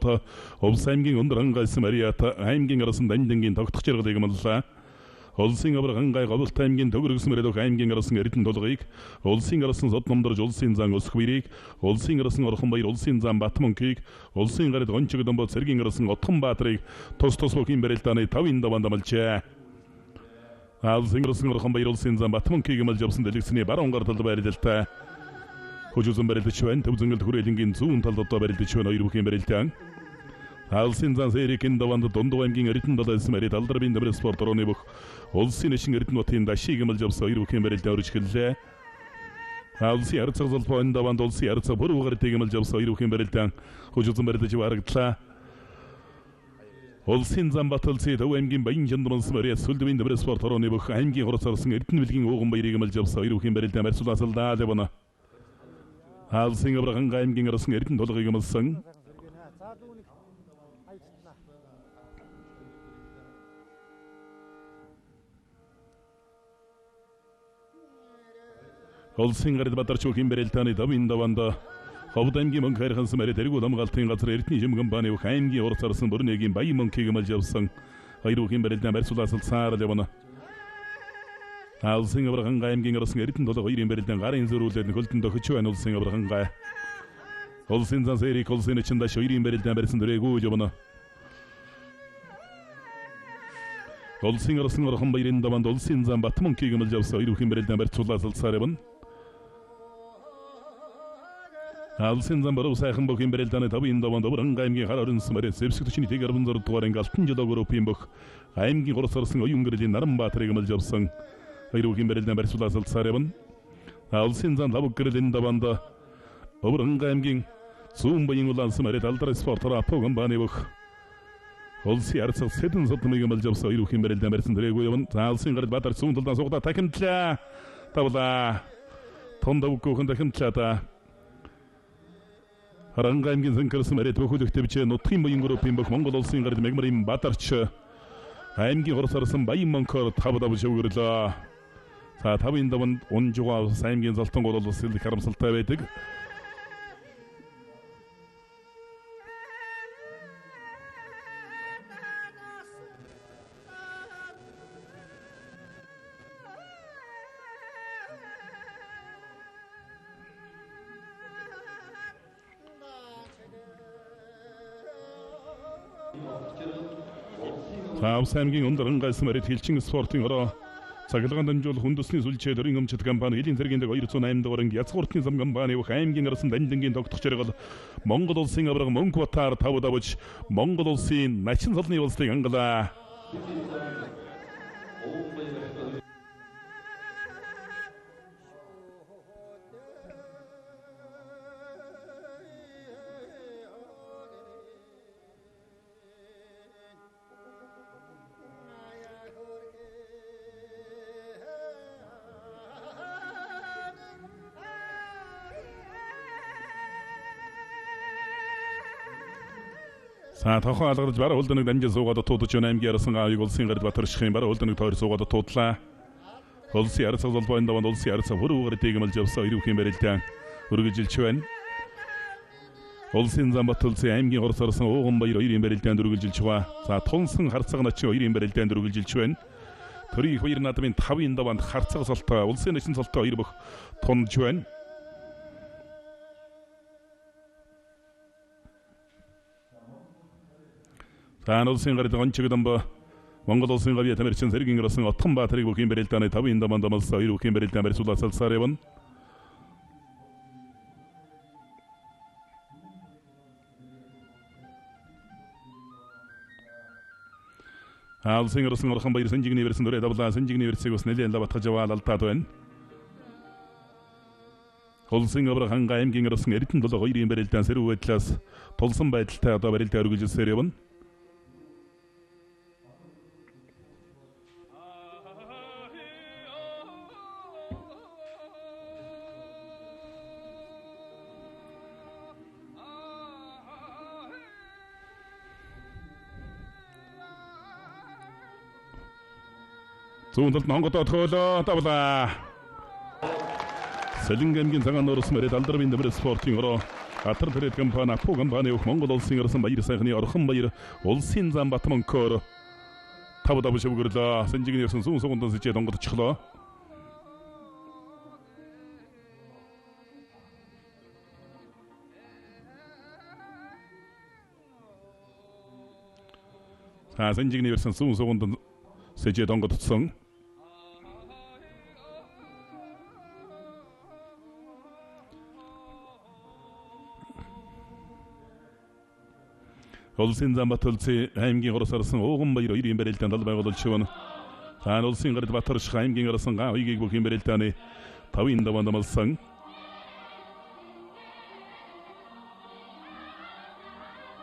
даванд Увс аймгийн Өндөр Ангайсан Мариата аймгийн арсан Дандангийн тогтох жаргалыг амлалаа. Улсын аварга Ангай Говьлт аймгийн Төгрөгс мөрөдөх аймгийн арсан Эрдэнэ тулгыг, Улсын арсан Содномдорж Улсын зан Өсөх баярыг, Улсын арсан Орхонбаяр Улсын зан Батмөнхийг, Улсын гарид Гончиг Домбо цэргийн арсан Отхон Баатарыг тус тус бүхийн барилдааны 5-ын даванд амлажээ. Улсын арсан Орхонбаяр Улсын зан Батмөнхийг амлаж авсан дэлгэцний баруун гар талд байрлалтай. Хожуусан барилдаж байна. Төв зөнгэлт хүрээлэнгийн зүүн талд одоо барилдаж байна. Хоёр бүхийн барилдаан. Улсын зан Сэрикийн даванд Дундуу аймгийн Эрдэнэ далайс Марид Алдарбын Дэмэр спорт орооны бүх Улсын нэшин Эрдэнэ батын Дашиг амлаж авсан хоёр бүхийн барилдаан өрж эхэллээ. Улсын ярцаг золбоо энэ даванд Улсын ярцаг бүр угардыг амлаж авсан хоёр бүхийн барилдаан хожуусан барилдаж барагдлаа. Улсын зан Баталци Төв аймгийн Баян Чандманс Мария Сүлдвийн Дэмэр спорт орооны бүх аймгийн хурц орсон Эрдэнэ бэлгийн ууган баярыг амлаж авсан хоёр бүхийн барилдаан барьцуулаас алдаа явна. Улсын аварга Хангай аймгийн арсан Эрдэнэ тулгыг амласан. Улсын гарид Бадарч бүхийн барилдааны 5-ын даванд Ховд аймгийн мөнгө хайрхансан Мари тэргүүл хамгаалтын газар Эрдэнэ жим компани бүх аймгийн урц арсан Бүрнэгийн Баян мөнхийг амлаж авсан. Хоёр бүхийн барилдаан барьцуулаас алсаар явна. Улсын аварга Хангай аймгийн арсан Эрдэнэ тулга хоёрын барилдаан гарын зөрүүлээд нөхөлдөн дохиж байна Улсын аварга Хангай. Улсын зан Сэрик Улсын нэчин даш хоёрын барилдаан барьсан дүрээгүй явна. Улсын арсан Орхон баярын даванд Улсын зан Батмөнхийг амлаж авсан хоёр бүхийн барилдаан барьцуулаас алсаар явна. Улсын зан Баруун сайхан бүхийн барилдааны 5-ын даванд Өвөр аймгийн хар орнсон Мари зэвсэг 41 16 дугаар анги Алтан жолоо группийн бүх аймгийн хурц орсон Оюун гэрлийн Наранбаатарыг амлаж авсан. Хоёр бүхийн барилдаан барьцуулаас алсаар явна. Улсын зан Лавг гэрлийн даванд Өвөр аймгийн Зүүн баян улаансан Мари Далдар спорт Апо компани бүх Улсын ярцаг Сэдэн содмыг амлаж авсан хоёр бүхийн барилдаан барьсан тэрээгүй явна. За улсын гарид Баатар зүүн талдаа суугдаа тахимтлаа. Тавлаа. Тонд өгөхөн тахимтлаа та. Харанга аймгийн Зэнкэрсэн Марид бөхөлөх твжээ нутгийн буян группийн бүх Монгол улсын гарид Мегмарын Бадарч аймгийн хурц орсон Баян мөнхөөр 5-5 шөвгөрлөө. За 5-ын даванд Унжугаа ус аймгийн Золтонгол улс их харамсалтай байдаг. За Увс аймгийн Өндөр Ангайсан Марид хилчин спортын ороо цахилгаан дамжуулах үндэсний сүлжээ дөрвөн өмчт компани элийн зэргийн дэг 208 дугаар анги язгууртны зам компани бүх аймгийн арсан Дандангийн тогтох жаргал Монгол улсын аварга Мөнх Батар 5 давж Монгол улсын начин солны улсыг ангалаа. За тохон алгарч бараа хөлдөнөг дамжин суугаад туудаж байна. Аймгийн арсан аавыг Улсын гарид Батаршихын бараа хөлдөнөг тойр суугаад туудлаа. Улсын ярцаг золбооны даванд Улсын ярцаг хөрөв гардыг амлаж авсан хоёр бүхийн барилдаан өргөжилж байна. Улсын зан Батулсын аймгийн хурц орсон Ууган баяр хоёрын барилдаанд өргөжилж байгаа. За тунсан харцаг начин хоёрын барилдаанд өргөжилж байна. Төрийн их баяр наадмын 5-ын даванд харцаг солтой Улсын начин солтой хоёр бүх тунж байна. За улсын гарид Гончиг Домбо Монгол улсын гавьяа тамирчин Сэргийн орсон Отхон Баатарыг бүхийн барилдааны 5-ын даванд амласан хоёр бүхийн барилдаан барьцуулаас алсаар явна. Улсын орсон Орхон баяр Сэнжигний барьсан дөрөө давлаа. Сэнжигний барьцыг бас нэлээд лав батгаж аваад алдаад байна. Улсын аварга Хангай аймгийн орсон Эрдэнэ долоо хоёрын барилдаан сэрүү байдлаас тулсан байдалтай одоо барилдаа өргөжлөсөөр явна. Зүүн талд хонгодоо төхөөлөө тавлаа. Сэлэнг аймгийн цагаан нуурс Марид Алдарбын Дэмэр спортын ороо Атар Трейд компани Апу компани бүх Монгол улсын арсан баяр сайхны Орхон баяр улсын зам Батмөнкөр 5 давж өгөрлөө. Сэнжигний ерсэн сүүн сугундан сэжээ донгодчихлоо. За сэнжигний ерсэн сүүн сугундан сэжээ донгодцсон. Улсын зам Батөлцийн аймгийн 3 сарсан Ууган баяр 2-ын барилдаанд тал байгуулж байна. За улсын гард Батөрших аймгийн гарсан га хоёгийг бүх юм барилдааны 5-ын даваанд амлсан.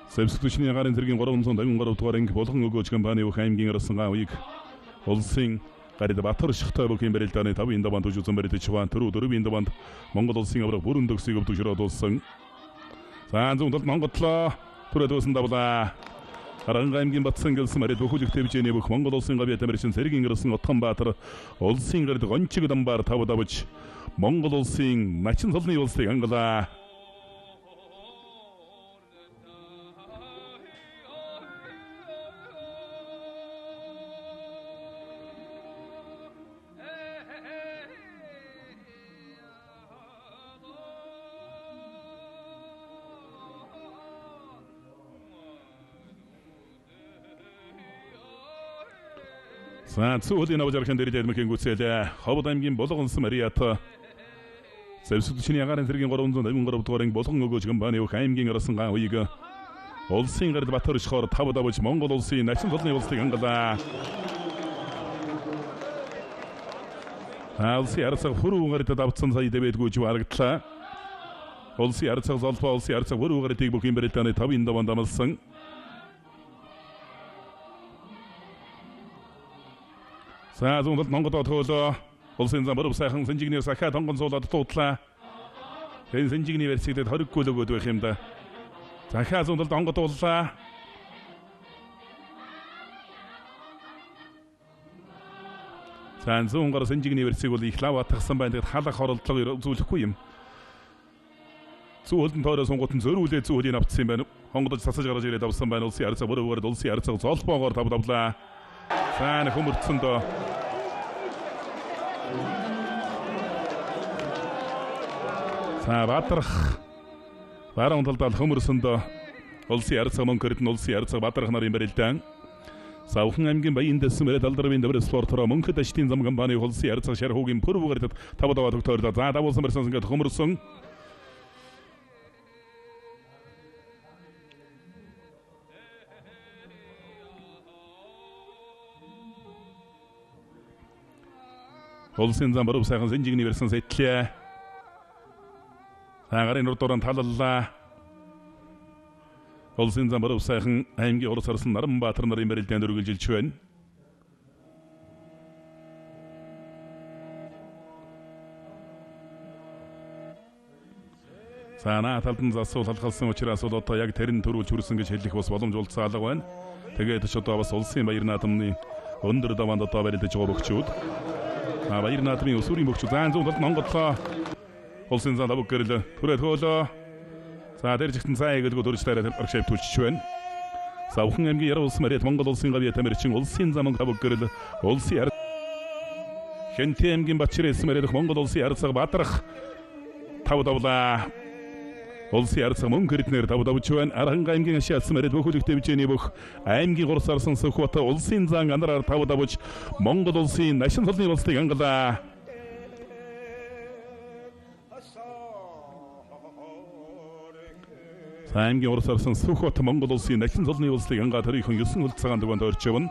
Сэвсгүчний гарын зэргийн 353 дугаар анги Булган өгөөж компани бүх аймгийн гарсан га хоёыг улсын гард Батөршихтай бүх юм барилдааны 5-ын даваанд үжсэн барилдаж байна. Түрүү 4-ийн даваанд Монгол улсын авраг бүрэн төгсийг өвдөг дуулсан. За зүүн талд Монголлоо. Түрээ дүүсэн давлаа. Харанга аймгийн Батсан гэлсэн марид бүхүүлэх тэвжээний бүх Монгол улсын гавьяа тамирчин Цэргийн гэрсэн Отгонбаатар улсын гард Гончиг дамбаар 5 давж Монгол улсын начин цолны улсыг ангалаа. За цүүлийн авч архын дээр дэрмэхийн гүцээлээ. Ховд аймгийн Булганс Мариат Зэвсэгчний агаарын зэргийн 353 дугаар анги Булган өгөөж компани бүх аймгийн арсан ган уйг улсын гард Батөршихоор 5 давж Монгол улсын начин цолны улсыг ангалаа. Улсын арцаг хөрөв гард давцсан сая дэвэдгүйж харагдлаа. Улсын арцаг золбоо улсын арцаг хөрөв гардыг бүх юм барилдааны 5-ын даваанд амлсан. За зүүн талд Монголоо төөлөө. Улсын зам Боров сайхан Сэнжигнэр сахиа тонгон суулаад дуудлаа. Энэ Сэнжигний версигдэд 20 гол өгөөд байх юм да. Захиа зүүн талд онгодууллаа. За зүүн гар Сэнжигний версиг бол их лав атгсан байна. Тэгэд халах оролдлого үзүүлэхгүй юм. Зүү хөлдөн тойроо сунгууд нь зөрүүлээ зүү хөлийг авцсан юм байна. Хонгодож цацаж гараж ирээд авсан байна. Улсын арцаг Боров гард улсын арцаг золбоогоор тав давлаа. За нэг хөмөрцөн дөө. За Бадрах баруун талдаа хөмөрсөн дөө. Улсын арцаг мөнхөрд нь улсын арцаг Бадрах нарын барилдаан. Савхан аймгийн Баян дэсэн мөрөд алдрын дэвэр спортороо мөнхөд аштын зам компани улсын арцаг шархуугийн пүрвгэрд 5 даваа төгтөрлөө. За давуулсан барьсан ингээд хөмөрсөн. Улсын зам Боров сайхан Сэнжигний версэн сэтлээ. За гарын урдууран талаллаа. Улсын зам Боров сайхан аймгийн 3 сарсан Наранбаатар нарын барилдаанд үргэлжилж байна. За наа талд нь засуул халахалсан учраас бол одоо яг тэрэн төрүүлж хүрсэн гэж хэлэх бас боломж болцсон алга байна. Тэгээд ч одоо бас улсын баяр наадамны өндөр даваанд одоо барилдаж байгаа бөгчүүд. За баяр наадмын өсвөрийн бөгчүүд. За зүүн талд Монголлоо. Улсын зам давг гэрэл түрээ төөлөө. За дээр жигтэн цаа гэлгүү төрж дараа аргашаа түлчиж байна. Савхан аймгийн Яруу улс Мариат Монгол улсын гавьяа тамирчин улсын заман давг гэрэл улсын Хэнти аймгийн Батчир эсмэр Монгол улсын арцаг Бадрах 5 давлаа. Улсын арцаг мөнгө эрднээр 5 давж байна. Арханга аймгийн Ашиа эсмэр бүхэлдэх дэвжээний бүх аймгийн 3 сарсан Сүхбат улсын зан анараар 5 давж Монгол улсын начин цолны улсыг ангалаа. Аймгийн 3 сарсан Сүхбат Монгол улсын начин цолны улсыг ангаа төрийнхэн 9 хөл цагаан дугаанд орж явна.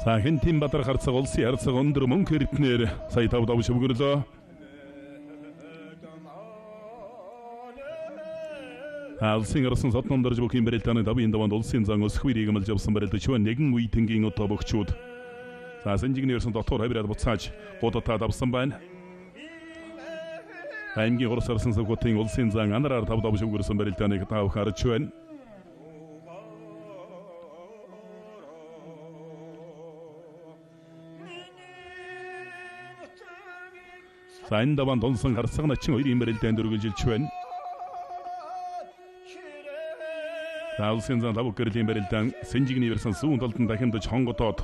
За Хэнтийн Бадар харцаг улсын арцаг өндөр мөнх эрднээр сая 5 давж өгөрлөө. Улсын арсан содном дөрж бүхийн барилдааны 5-ын даваанд улсын зан өсөх үерийг амлж явсан барилдаж байна. Нэгэн үе тэнгийн одоо бөгчүүд. За Сэнжигний ерсэн дотор хавираад буцааж гудатаа давсан байна. Аймгийн 3 сарсан Сүхбатын улсын зан анараар 5 давж өгөрсөн барилдааныг та бүхэн харж байна. За энэ даваанд унсан харцаг начин хоёрын барилдаанд үргэлжилж байна. За улсын зан лавг гэрлийн барилдаан Сэнжигний барьсан сүүн талд нь дахиндаж хонгодоод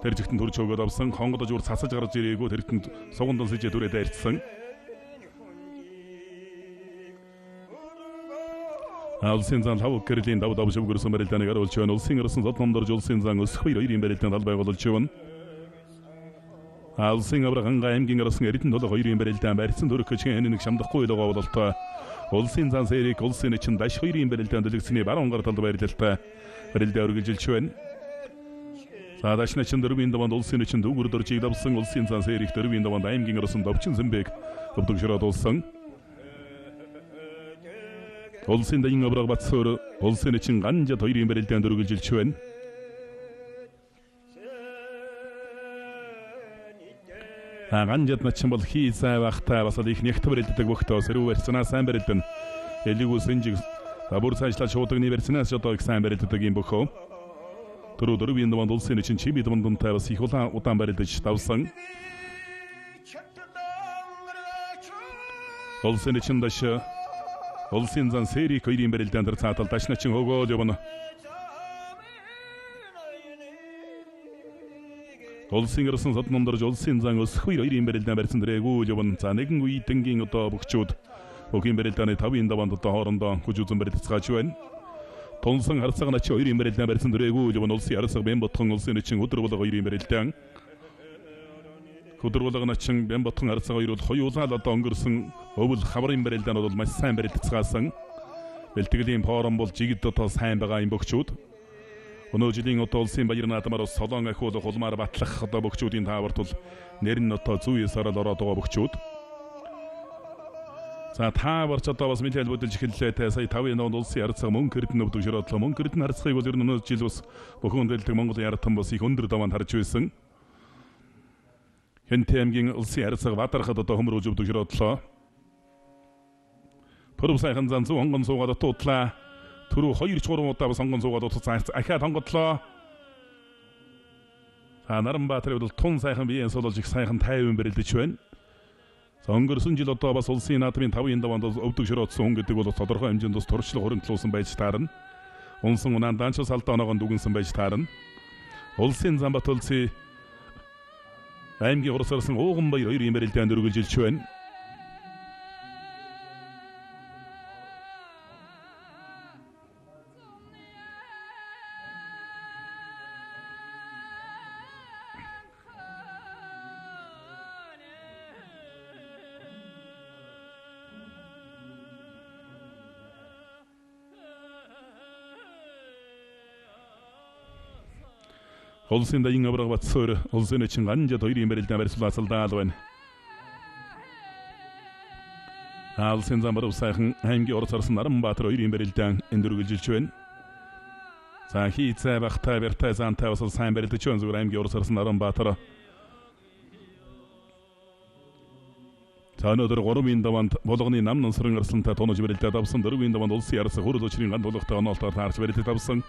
тэр жигтэн төрж өгөөд авсан. Хонгодож үр цасаж гарч ирээгүй тэр тэнд сугандан сэжээ түрээ дайрцсан. Улсын зан лавг гэрлийн дав дав шивгэрсэн барилдааныг харуулж байна. Улсын гарсан зодномдорж улсын зан өсөх хоёр хоёрын барилдаанд аль байгуулж байна. Улсын авраг Хангай аймгийн гарсан Эрдэнэ толгой хоёрын барилдаан барьсан төрөх хөчгийн нэг шамдахгүй л байгаа бололтой. Улсын зан сэрийг улсын чин даш хоёрын барилдаанд дэлгэцний баруун гар талд байрлалтай. Барилдаа үргэлжилж байна. За дашна чин дөрвийн даванд улсын чин дүүгүр дөржийг давсан улсын зан сэрийг дөрвийн даванд аймгийн гарсан Довчин Сэмбэг өвдөг шороод улсын даян авраг Батсөр улсын чин ганжад хоёрын барилдаанд үргэлжилж байна. Ганжад начин бол хий зай багтай бас их нэгт барилддаг бөхтөө сэрүү барьцнаа сайн барилдан элэгүү сэнжиг бүр цаашлаа шуудагны барьцнаас одоо их сайн барилддаг юм бөхөө. Түрүү дөрвийн дунд улсын чин чимид дундтай бас их улаан удаан барилдаж давсан. Улсын чин даш улсын зан сэрик хоёрын барилдаан тэр цаатал даш начин өгөөл явна. Улсын гарсан содномдорж улсын зан өсөх хоёр хоёрын барилдаан барьсан дэрээгүй явна. За нэгэн үе дэнгийн одоо бөхчүүд бүхийн барилдааны 5-ын даваанд одоо хоорондоо хүч үзэн барилцгааж байна. Тунсан харцаг начи хоёрын барилдаан барьсан дэрээгүй явна. Улсын харцаг бэн ботхон улсын начин өдөр болго хоёрын барилдаан. Өдөр болго начин бэн ботхон харцаг хоёр бол хоёулаа л одоо өнгөрсөн өвөл хаврын барилдаанд бол маш сайн барилцгаасан. Бэлтгэлийн форум бол жигд одоо сайн байгаа юм бөхчүүд. Өнөө жилийн одоо улсын баяр наадмаар бас солон ахиул хулмаар батлах одоо бөхчүүдийн тааварт бол нэр нь одоо зүй ёсоор л ороод байгаа бөхчүүд. За тааварч одоо бас нэлээд бүдэлж эхэллээ те. Сая 5-ын нуунд улсын харцаг мөнгө эрдэнэ өвдөг шороодлоо. Мөнгө эрдэнэ харцгийг бол ер нь өнөө жил бас бүхэн дэлдэг Монголын яратан бас их өндөр даваанд харж байсан. Хэнтэй аймгийн улсын харцаг бадархад одоо хөмрүүлж өвдөг шороодлоо. Пүрв сайхан зан зүг онгон суугаад дуудлаа. Түрүү 2 3 удаа бас онгон суугаад утсан ахиад хонгодлоо. За Наранбаатарын бол тун сайхан биеийн суулж их сайхан 50 барилдаж байна. За өнгөрсөн жил одоо бас улсын наадмын 5-ын даваанд өвдөг шороодсон хүн гэдэг бол тодорхой хэмжээнд бас туршлага хөрөнгөлүүлсэн байж таарна. Унсан унаан данчус алдаа оноогон дүгнсэн байж таарна. Улсын Замбат улсын аймгийн урас гарсан ууган баяр хоёрын барилдаанд үргэлжилж байна. Улсын даян авраг Батсөр улсын чин ганжад хоёрын барилдаан барьцлаасалдаал байна. Улсын зам баруун сайхан аймгийн орц харсан Наранбаатар хоёрын барилдаан энд үргэлжилж байна. За хийцээ багтай бэртэй зантай бас сайн барилдаж байна. Зүгээр аймгийн орц харсан Наранбаатар. За өнөөдөр 3-ын даваанд болгоны нам нансран арслантай тунаж барилдаад авсан. 4-ийн даваанд улсын ярсах хөрөл өчрийн ган тулгатай оноолтоор таарч барилдаад авсан.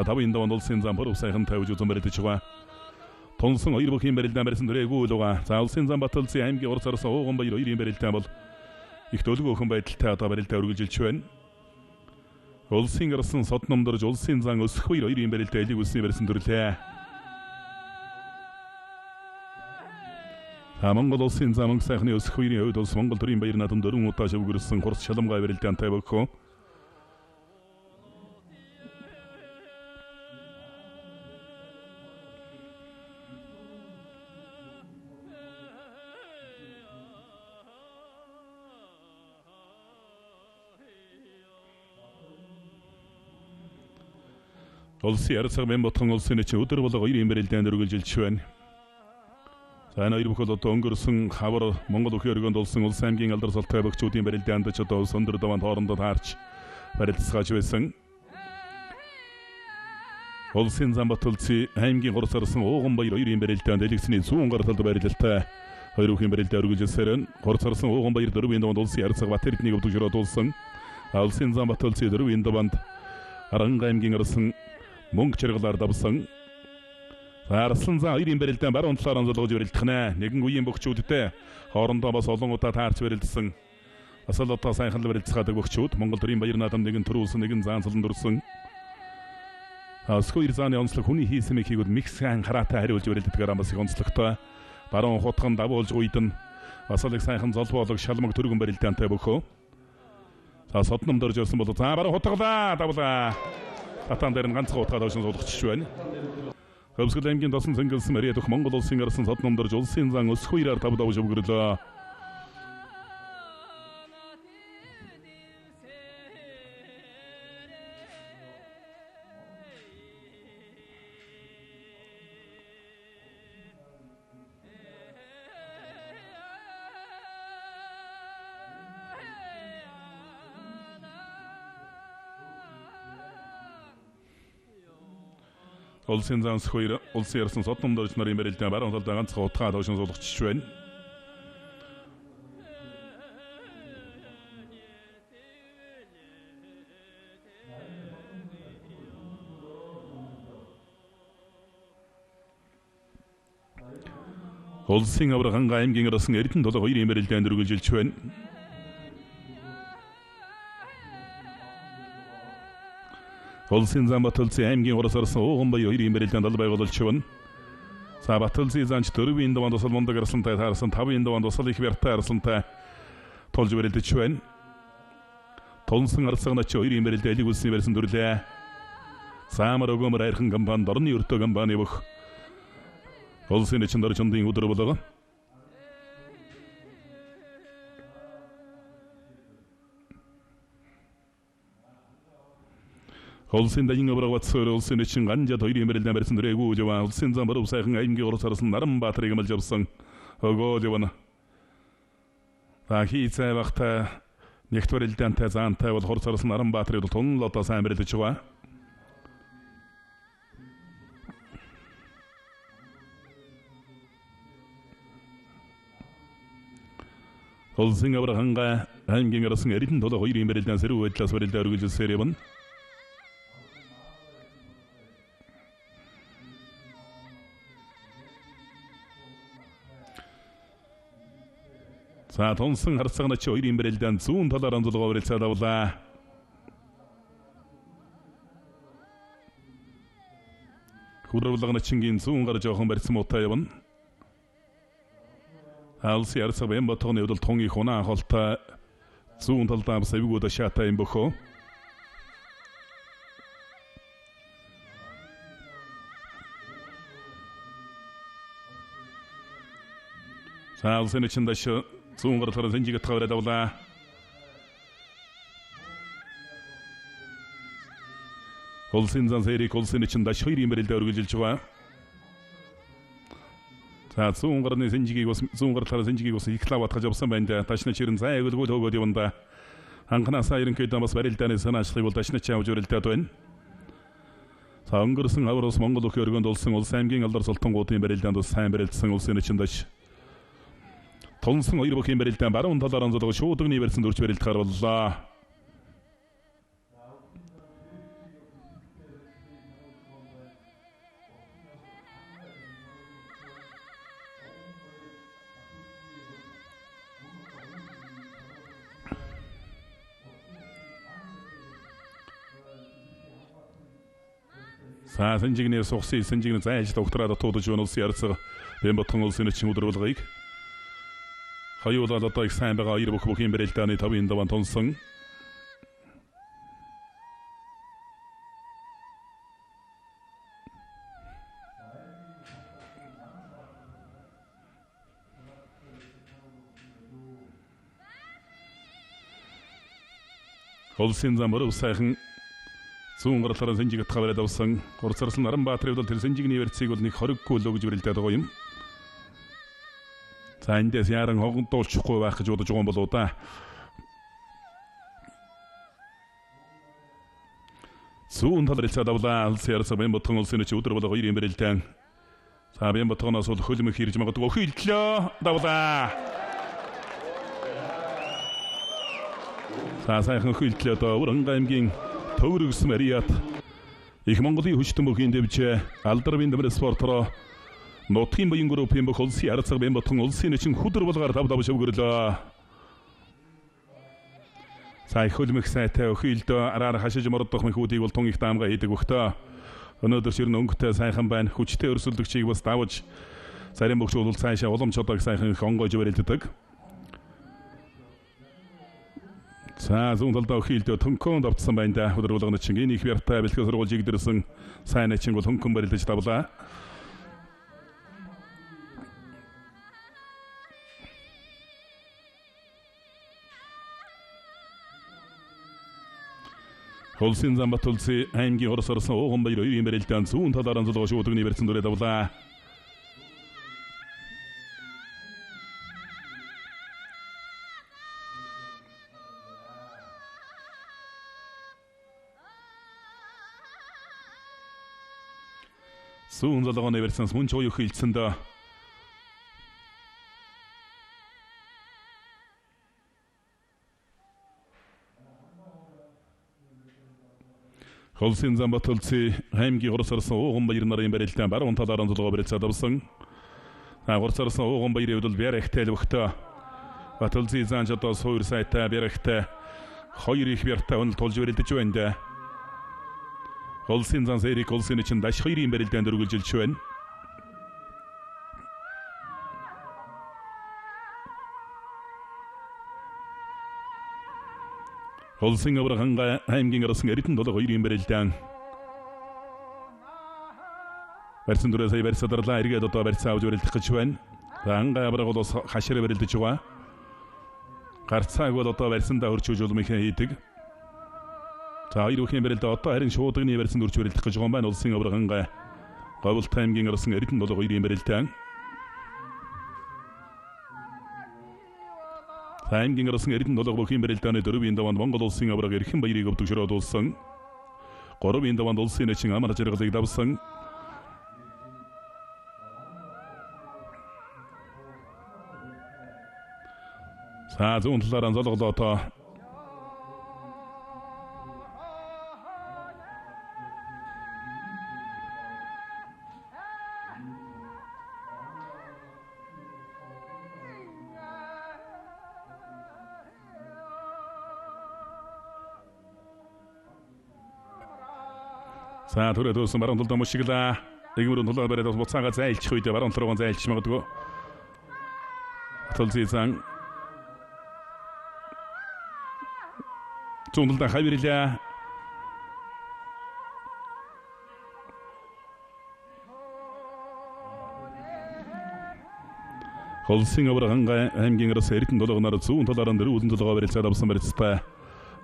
5-ын даваанд улсын зам пүрэв сайхан тавьж үзэн барилдаж байгаа. Тунсан хоёр бүхийн барилдаан барьсан дөрээгүй л байгаа. За улсын зам Баталзын аймгийн урц арсан ууган баяр хоёрын барилдаан бол их дөлгөөхөн байдалтай одоо барилдаа үргэлжилж байна. Улсын гарсан содномдорж улсын зан өсөх хоёр хоёрын барилдаа элэг үлсний барьсан төрлөө. За Монгол улсын зам мөнгө сайхны өсөх хоёрын хувьд улс Монгол төрийн баяр наадам 4 удаа шивгэрсэн хурц шаламгай барилдаантай бөхөө. Улсын ярцаг бэн ботхон улсын чин өдөр болго хоёрын барилдаанд үргэлжилж байна. За энэ хоёр бүхэл одоо өнгөрсөн хавар Монгол өхийн өргөнд улсын улс аймгийн алдар салтай бөхчүүдийн барилдаанд ч одоо өндөр даваанд хоорондоо таарч барилцгааж байсан. Улсын Замбат улсын аймгийн гурц арсан ууган баяр хоёрын барилдаанд элэгсний зүүн гар талд барилалтай хоёр бүхийн барилдаа үргэлжилсээр гурц арсан ууган баяр дөрвийн даваанд улсын ярцаг Бат Эрднийг өвдөг шороод улсын Замбат улсын дөрвийн даваанд Аранга аймгийн арсан мөнгө чаргалаар давсан. За Арслан зан хоёрын барилдаан баруун талаар онцлогож барилдах нэ. Нэгэн үеийн бөхчүүдтэй хоорондоо бас олон удаа таарч барилдсан. Бас л одоо сайхан л барилцгаадаг бөхчүүд Монгол төрийн баяр наадам нэгэн төрүүлсэн, нэгэн заан цолон дүрсэн. Өсгөө зааны онцлог хүний хийсэн мехийг бол мих сайн хараатай хариулж барилддгаар бас их онцлогтой. Баруун хутган давуулж уйдна. Бас л их сайхан золбоолог шалмаг төргөн барилдаантай бөхөө. За содном дөрж ирсэн бол за баруун хутгалаа давлаа. Татаан дээр нь ганцхан утгаа доош нь суулгачих байна. Хөвсгөл аймгийн досон цэнгэлсэн Мариад өх Монгол улсын арсан содном дөрж улсын зан өсгөө ирээр тав давж өвгөрлөө. Улсын зан өсгөө улсын арсан содном дөрж нарын барилдаан баруун талдаа ганцхан утгаа доош нь суулгачих байна. Улсын авраг Хангай аймгийн арсан Эрдэнэ толгой хоёрын барилдаанд үргэлжилж байна. Улсын зан Батөлзийн аймгийн ураас арсан Ууганбая хоёрын барилдаанд аль байгуулж байна. За Батөлзийн занч 4-ийн дунд тусал мундаг арслантай таарсан, 5-ын дунд тусал их бяртай арслантай тулж барилдаж байна. Тунсан арсагнач хоёрын барилдаа элэг үлсний барьсан төрлөө. Заамар өгөөмөр айрхан компани дорны өртөө компани бүх улсын нэчин доржондын өдөр болго. Улсын даян авраг Батсөр улсын нэчин ганжад хоёрын барилдаан барьсан төрөөгүй жаваа. Улсын зам баруун сайхан аймгийн урас арсан Наранбаатарыг амлж авсан. Өгөө явна. За хийцээ багтай нэгт барилдаантай заантай бол хурц арсан Наранбаатарыг бол тунал одоо сайн барилдаж байгаа. Улсын авраг Хангай аймгийн арсан Эрдэнэ толгой хоёрын барилдаан сэрүү байдлаас барилдаа үргэлжилсээр явна. За тунсан харцагнач хоёрын барилдаан зүүн талаар онцлогоо барилцаад авлаа. Хөрвөлгөначингийн зүүн гар жоохон барьсан муутай явна. Алсын арцаг Бямбатгны хувьд тун их унаа холтой зүүн талдаа савигууд шаатай юм бөхөө. За улсын нэчин даш зүүн гарлахаар сэнжиг тавраад авлаа. Улсын зан сэрик улсын нэчин даш хоёрын барилдаа үргэлжилж байгаа. За зүүн гарны сэнжигийг бас зүүн гарлахаар сэнжигийг бас их лав батгаж авсан байна да. Дашна чирэн зай эгэлгүй хөөгөөд явна да. Анхнаасаа ерөнхийдөө бас барилдааны санаачлалыг бол дашна чи авч барилдаад байна. За өнгөрсөн авар ус Монгол өхөө өргөнд улсын улс аймгийн алдар султангуудын барилдаанд бас сайн барилдсан улсын нэчин даш тунсан хоёр бүхийн барилдаан баруун талаар онцлог шуудагны барьсан дөрж барилдахаар боллоо. За сэнжигний сухсын сэнжигний зайн ажил угтраад дутуудаж байна улсын ярцаг Бямбатхан улсын нэчин өдөр болгоёг. Хоёулаа одоо их сайн байгаа хоёр бүх бүхийн барилдааны 5-ын даван тунсан. Улсын зам боров сайхан зүүн гарлахаар сэнжиг тавраад авсан. Хурцарсан Наранбаатарын бол тэр сэнжигний барьцыг бол нэг хориггүй лөө гэж барилдаад байгаа юм. За эндээс яран хогдуулчихгүй байх гэж бодож байгаа юм болоо да. Зүүн тал рэлцээд авлаа. Улсын ярцаа Бямбатхан улсын нэч өдөр болго хоёрын барилдаан. За Бямбатханоос бол хөлмөх ирж магадгүй өхөн илтлөө. Давлаа. За сайхан өхөн илтлээ одоо Уранга аймгийн төвөргсөн Мариат Их Монголын хүчтэн бүхийн дэвжээ Алдарбын дэвэр спортороо нутгийн буян группийн бүх улсын арцаг Бямбатхан улсын нэчин хүдэр булгаар 5-5 шөвгөрлөө. За их хөлмөх сайтай өхийлдөө араар хашиж мордох мөхүүдийг бол тун их даамга хийдэг өгтөө. Өнөөдөр ширн өнгөтэй сайхан байна. Хүчтэй өрсөлдөгчийг бас давж зарим бөгч бол цаашаа улам чодог сайхан их онгойж барилддаг. За зүүн талдаа өхийлдөө төнкөн давтсан байна да. Өдөр болгоно чин энэ их бяртай бэлтгэл сургууль жигдэрсэн сайн начин бол хөнгөн барилдаж давлаа. Улсын Замбат улсын аймгийн орос орсон Ууган баяр хоёрын барилдаан зүүн талаараа зулгаа шуудагны барьсан дүрээ давлаа. Зүүн залгооны барьсан мөн чуу хилцэнд Улсын Замбат улсын аймгийн орос орсон Ууган баяр нарын барилдаан баруун талаараа зулгаа барилцаад авсан. Орос орсон Ууган баярын хувьд бол Бярахтай л өгтөө. Бат улсын заан одоо суур сайтай Бярахтай хоёр их бяртай үнэл тулж барилдаж байна да. Улсын зан Сэрик улсын чинь даш хоёрын барилдаанд өргөлжилж байна. Улсын авраг хангай аймгийн орсон Эрдэнэ долоо хоёрын барилдаан барьсан дүрээ сая барьсаа дарлаа эргээд одоо барьцаа авч барилдах гэж байна. За хангай авраг бол хашир барилдаж байгаа. Гарцааг бол одоо барьсандаа хөрчүүж улмынхээ хийдэг. За хоёр бүхний барилдаа одоо харин шуудагны барьсан дүрч барилдах гэж байгаа юм байна. Улсын авраг хангай Говьлт аймгийн орсон Эрдэнэ долоо хоёрын барилдаан. За аймгийн орсон Эрдэнэ долоо бүхний барилдааны дөрвийн даваанд Монгол улсын авраг эрхэн баярыг өвдөгшрөөд дуулсан. Гурвын даваанд улсын нэчин амар жаргалыг давсан. За зүүн талаараа золголоо. За түрээ дөөсөн баруун талдаа мушиглаа. Игмөрөн тулаа бариад буцаага зайлчих үедээ баруун тал руугаа зайлчих магадгүй. Тулзын зан зүүн талдаа хавирлаа. Улсын авраг хангай аймгийн араас Эрдэнэ долоогноор зүүн талаараа дөрвөн үлэн толгой барилцаад авсан барилцтай.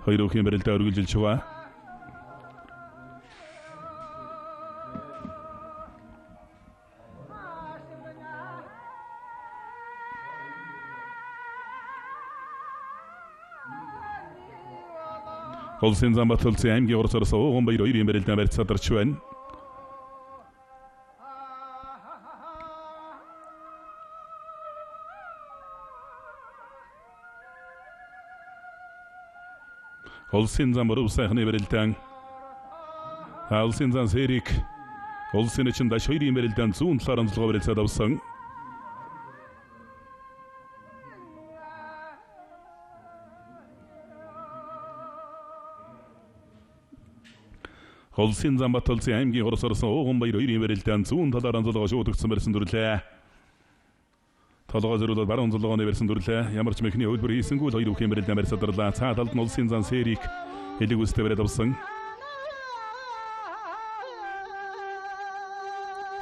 Хоёр өхийн барилдаа өргөлжилж байгаа. Улсын Замбат улсын аймгийн орос орос Ууган баяр хоёрын барилдаан барилцаад дарч байна. Улсын зам Боров сайхны барилдаан. Улсын зам Сэрик улсын нэчин даш хоёрын барилдаан зүүн талаар онцлогоо барилцаад авсан. Улсын Замбат улсын аймгийн орос орсон Ууган баяр хоёрын барилдаан зүүн талаар онцлогоо шуудагдсан барьсан дүрлээ. Толгой зориулаад баруун толгооны барьсан дүрлээ. Ямар ч мэхний хөлбөр хийсэнгүй л хоёр бүхийн барилдаан барьсаад дарлаа. Цаа талд нь улсын зан Сэрик элэг үстэй бариад авсан.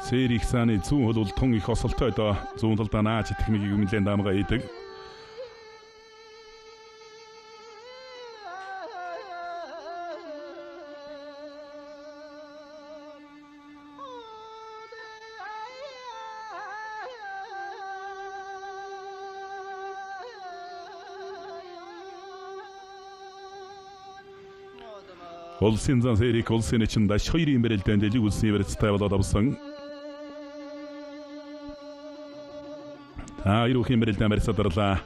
Сэрик цааны зүүн хөл бол тун их осолтой доо. Зүүн талдаа нааж итгэх мөгийг өмнөлэн даамгаа хийдэг. Улсын зан Сэрик улсын нэчин даш хоёрын барилдаанд элэг үлсний барилцтай болоод авсан. Хоёр бүхийн барилдаан барьцаад дарлаа.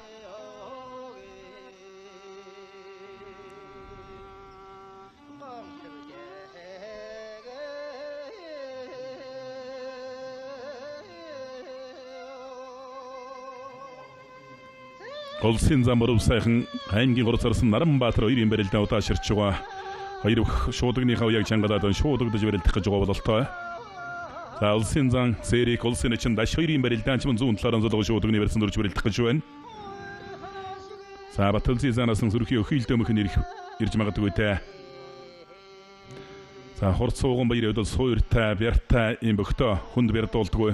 Улсын зам Боров сайхан аймгийн хурц орсон Наранбаатар хоёрын барилдаан удааширч байгаа. Хоёр бүх шуудагныхаа уяаг чангалаад шуудагдаж барилдах гэж байгаа бололтой. За улсын зан Сэрик улсын начин даш хоёрын барилдаан ч мөн зүүн талаараа золгоо шуудагны барьсан дөрж барилдах гэж байна. За Батөлзий занаас сүрхий өхийлдөмөх нь ирж магадгүй те. За хурц сууган баяр явдал сууйртай, бяртай юм бөхтөө хүнд бярдуулдаггүй.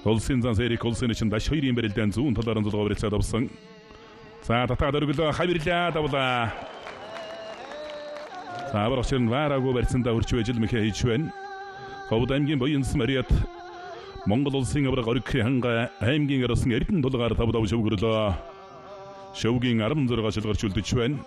Улсын зан Сэрик улсын начин даш хоёрын барилдаан зүүн талаараа золгоо барилцаад авсан. За татаад өргөлөө хавирлаа давлаа. За аврагч нь вараагүй барьсандаа өрч байж л мэхэ хийж байна. Ховд аймгийн Буянс Мариат Монгол улсын авраг Оргих хангай аймгийн араас Эрдэнэ тулгаар 5-5 шөвгөрлөө. Шөвгийн 16 шилгарч үлдэж байна.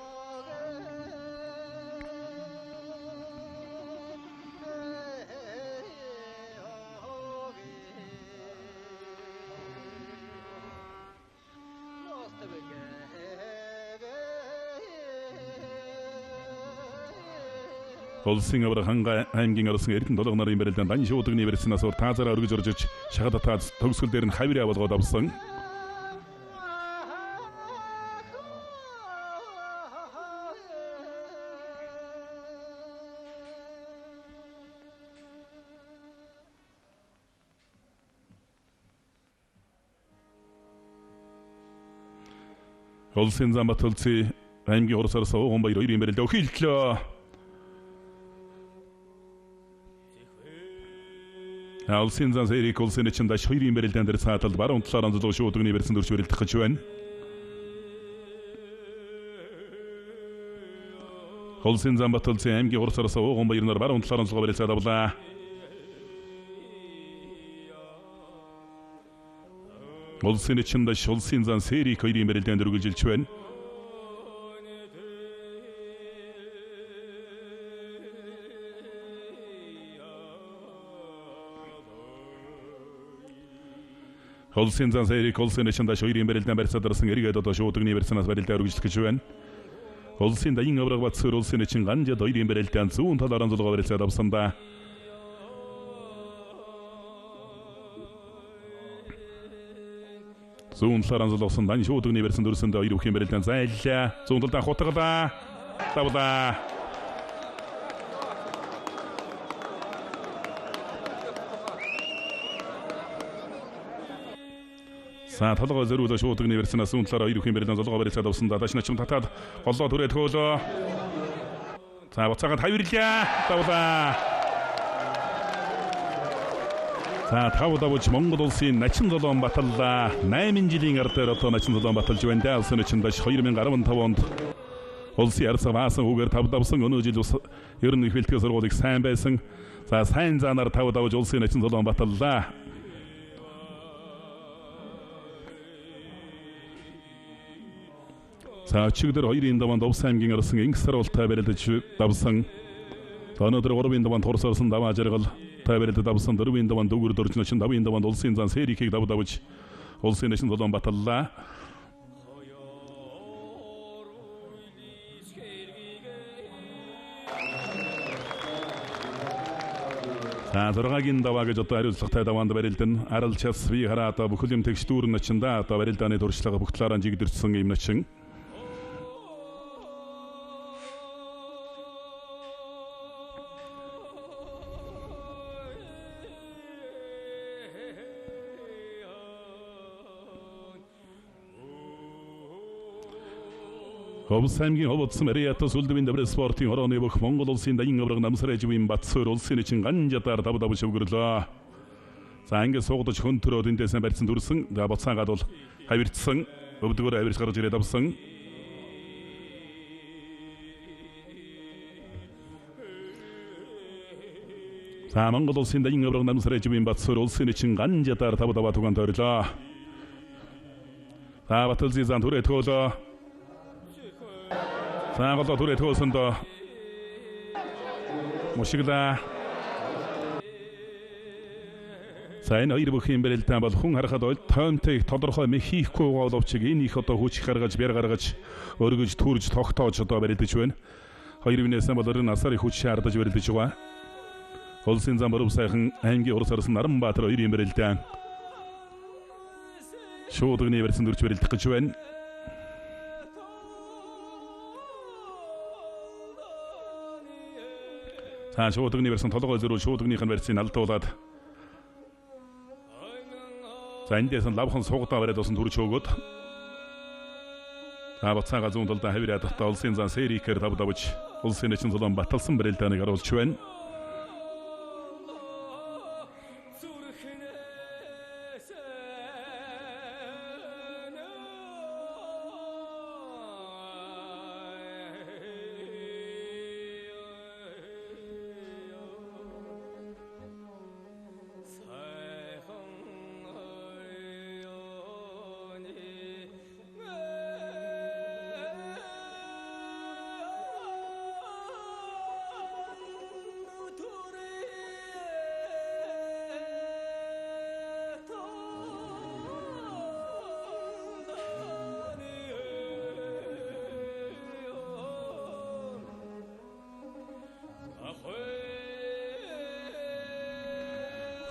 Улсын авраг хангай аймгийн араас Эрдэнэ тулга нарын барилдаан дан шуудагны барьснаас уур таазаараа өргөж орж иж шахад татаад төгсгөл дээр нь хавираа болгоод авсан. Улсын зам Батөлзий аймгийн хурц араас Ууган баяр хоёрын барилдаа өхийлтлөө. Улсын зан Сэрик улсын начин даш хоёрын барилдаан дээр цааталд баруун талаар онцлог шуудагны барьсан дөрж барилдах гэж байна. Улсын зан Батөлзий аймгийн хурц араас Ууган баяр нар баруун талаар онцлог барилцаад авлаа. Улсын начин даш улсын зан Сэрик хоёрын барилдаан дээр үргэлжилж байна. Улсын зан Сэрик улсын начин даш хоёрын барилдаан барьцаад орсон эргээд одоо шуудагны барьсанаас барилдаа өргөжлөх гэж байна. Улсын даян авраг Батсөр улсын начин ганжад хоёрын барилдаан зүүн талаар онцлогоо барилцаад авсан да. Зүүн талаар онцлогсон дан шуудагны барьсан дүрсэндээ хоёр бүхийн барилдаан зайллаа. Зүүн талдаа хутгалаа. Давлаа. За толгой зөрүүлээ шуудагны барьсанаас зүүн талаар хоёр бүхийн барилдаан золгоо барилцаад авсан да. Даш начин татаад голлоо түрээд хөөлөө. За буцаагаад хавирлаа. Давлаа. За 5 давж Монгол улсын начин золоон баталлаа. 8 жилийн ар дээр одоо начин золоон баталж байна да. Улсын начин даш 2015 онд улсын арсаа баасан хүүгээр 5 давсан. Өнөө жил ус ер нь их бэлтгэл сургуулийг сайн байсан. За сайн заанаар 5 давж улсын начин золоон баталлаа. За өчигдөр 2-ын даваанд Увс аймгийн орсон Инх саруултай барилдаж давсан. За өнөөдөр 3-ын даваанд Хурц орсон Даваа жаргал тай барилдаж давсан. 4-ын даваанд Дүүгүр дөрж начин 5-ын даваанд улсын зан Сэрикийг дав давж улсын начин золоон баталлаа. За 6-гийн даваа гэж одоо хариуцлагатай даваанд барилдан арал час би хараа одоо бүхэл юм тэгш дүүрэн начиндаа одоо барилдааны туршлага бүх талаараа жигдэрсэн юм начин. Ховс аймгийн Ховдсон Мариата сүлдвийн дэврэ спортын хорооны бүх Монгол улсын даян авраг намсарэж буйн Батсөр улсын начин ганжадаар 5 5 шөвгөрлөө. За ингэ суугдаж хөнтрөөд эндээсэн барьсан дүрсэн. За буцаагаад бол хавирдсан. Өвдгөөр авирч гарч ирээд авсан. За Монгол улсын даян авраг намсарэж буйн Батсөр улсын начин ганжадаар 5 5 тугаан тойрлоо. За Батөлзий зан түрээ тгөөлөө. За голоо түрээ тгөөсөндөө мушиглаа. За энэ хоёр бүхийн барилдаан бол хүн харахад тоймтой их тодорхой мэхийхгүй боловч энэ их одоо хүч гаргаж, бэр гаргаж, өргөж, төрж, тогтоож одоо барилдаж байна. Хоёр винээс бол өрн асар их хүч шаардаж барилдаж байгаа. Улсын зам Боров сайхан аймгийн урс арсан Наранбаатар хоёрын барилдаан. Шуудагны барьсан дүрч барилдах гэж байна. За шуудагны барьсан толгой зөрүү шуудагных нь барьсыг алдуулаад за эндээс нь лавхан суугдаа бариад усан төрж хөөгөөд за буцаага зүүн талдаа хавираа татаа улсын зан серикээр тав давж улсын нэчин зулан баталсан барилдааныг оруулж байна.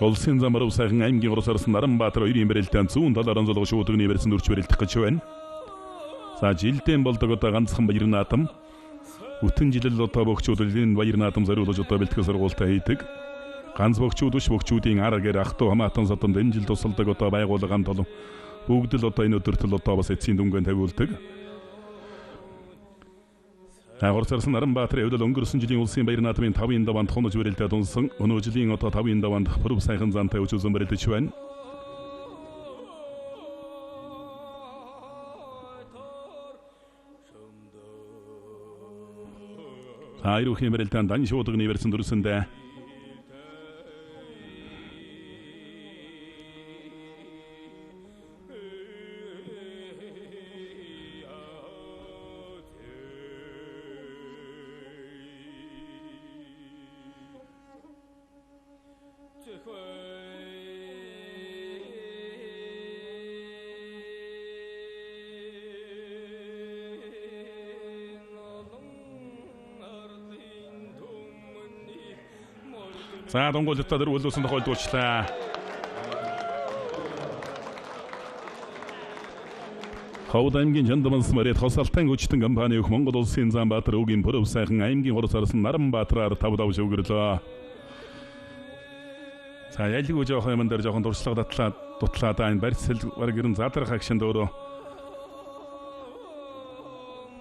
Улсын зам Баруун сайхан аймгийн 3 сарсан Наранбаатар хоёрын барилдаан зүүн талаар онцлог шуудагны барьсан дүрч барилдах гэж байна. За жилдэн болдог одоо ганцхан баяр наадам. Бүтэн жилэл одоо богчууд энэ баяр наадам зориулж одоо бэлтгэл сургуультай хийдэг. Ганц богчууд биш богчуудын ар гэр ах トゥ хамаатан садан энэ жил тусалдаг одоо байгууллага гам толон бүгд л одоо энэ өдөртөл одоо бас эцсийн дүнгийн тавиулдаг. 3 сарсан Наранбаатарын хувьд өнгөрсөн жилийн улсын баяр наадмын 5-ын даваанд хонож барилдаад унсан. Өнөө жилийн одоо 5-ын даваанд Пүрэв сайхан зантай өчүүсэн барилдаж байна. За ирүүхийн барилдаанд дан шуудагны барьсан дүрсэндээ За дунгуйлтаа дөрөв хөлөөсөн тохиолдуулчлаа. Ховд аймгийн Чандаманс мөрөд хосалтан хүчтэн компани өх Монгол улсын Заанбаатар өвгийн Пүрэв сайхан аймгийн 3 сарсан Наранбаатараар 5-5 шүгэрлөө. За ялгүй жоох юм дээр жоохон туршлага татлаа дутлаа да энэ барьцэл бараг ерэн задрах агшинд өөрөө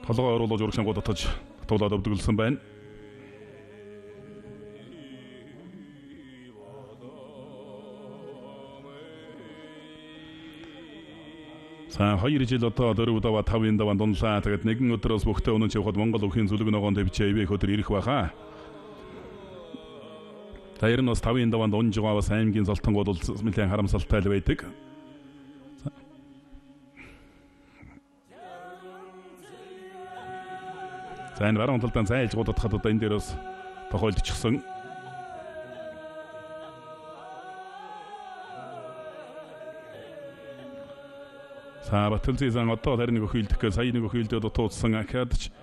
толгой оруулж урагшингууд татаж татуулаад өвдөглсөн байна. За 2 жил одоо 4 даваа 5-ын даваанд унлаа. Тэгээд нэгэн өдрөөс бүхтээ өнөж явхад Монгол өвхийн зүлэг ногоон тавьчээ ивэх өдөр ирэх байхаа. За ер нь бас 5-ын даваанд унж байгаа бас аймгийн золтонгууд бол нэлээд харамсалтай л байдаг. За энэ баруун талдаа зайлж гудатхад одоо энэ дээр бас тохиолдчихсон. За Батэлзий зан одоо харин нэг өхөйлдөх гээ сая нэг өхөйлдөд дутуудсан акадч.